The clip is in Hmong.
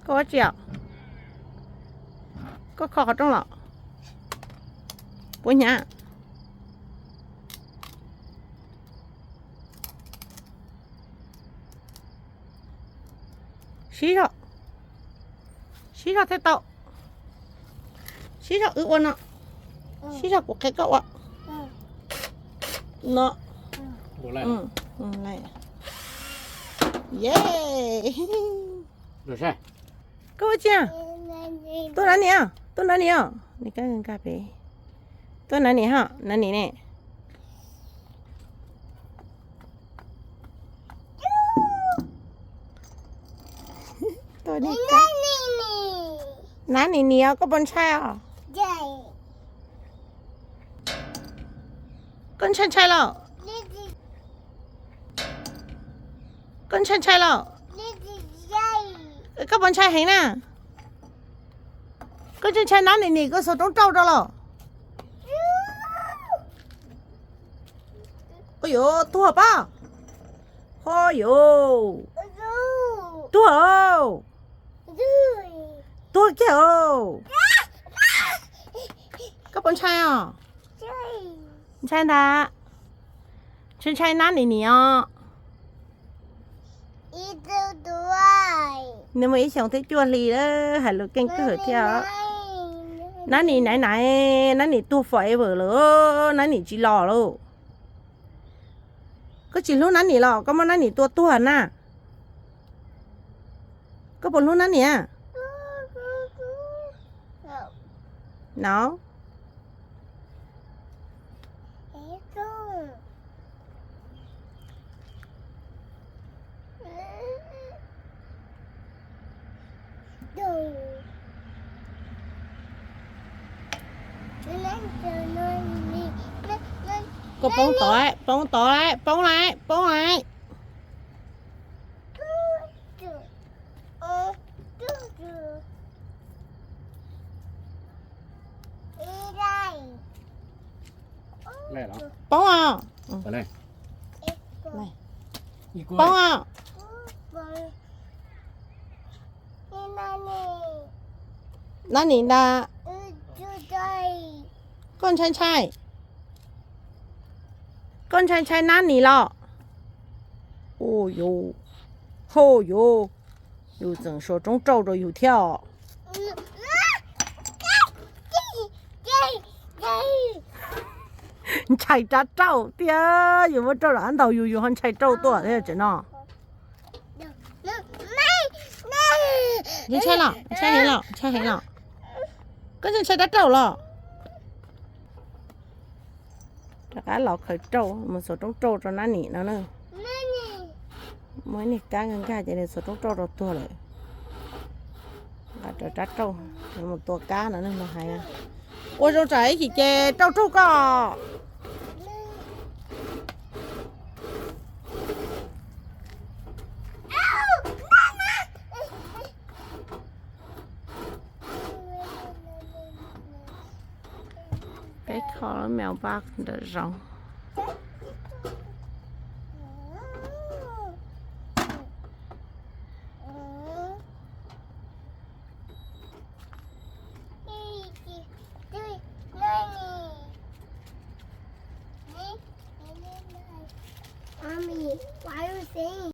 Koj ua tsi os? Koj kho qhov rooj los? Puas hnyav? Siv zog, siv zog thiaj tau. Siv zog, wb ua no, siv zog kuv qhia koj ua no. Ye, koj ua tsi? Tuaj nav nim, tuaj nav nim os, nim kab nkag pem. Tuaj nav nim hos, nav nim ne. Nav nim nim os, koj puas ntshai os? Koj ntshai ntshai los? Koj ntshai ntshai los? Koj puas ntshai heev na? Koj ntshai ntshai nav nim nim koj xuas roob rauj rau los? Ua yuav tuag pob? Ho yuav tuag, tuag kiag. Koj puas ntshai os? Ntshai ntag. Ntshai ntshai nav nim nim os. Nws muaj ib xyoos thiab cuaj hli lawm, hais lus keej kawg thiab. Nav nim naiv naiv, nav nim tuag forever lawm, nav nim tsis los lawm. Koj tsis hlub nav nim los koj muab nav nim tua tuag na? Koj puas hlub nav nim? No. Koj poob tod, poob tod, poob lawm, poob lawm. Poob os. Poob os. Nav nim ntag. Koj ntshai ntshai, koj ntshai ntshai nav nim los? Ua yuav, ho yuav, yus tseem xuas roob rauj rau yus thiab os. Ntshai rab rauj tiag, yus muab rauj los ntaus yus, yus ho ntshai rauj tuaj thiab tsev no. Ntshai los, ntshai heev los, ntshai heev los? Koj ntshai ntshai rab rauj los? Rov qab los khaws rauj mus xuas roob rauj rau nav nim no na. Muaj ib niag kab nkag nkag ces nws xuas roob rauj rau tuag lawm. Nqa rau rab rauj mus tua kab no ne, hais ua zoo tsam ib chim ces rauj raug koj. Peb kho lub mailbox ntawm zoov.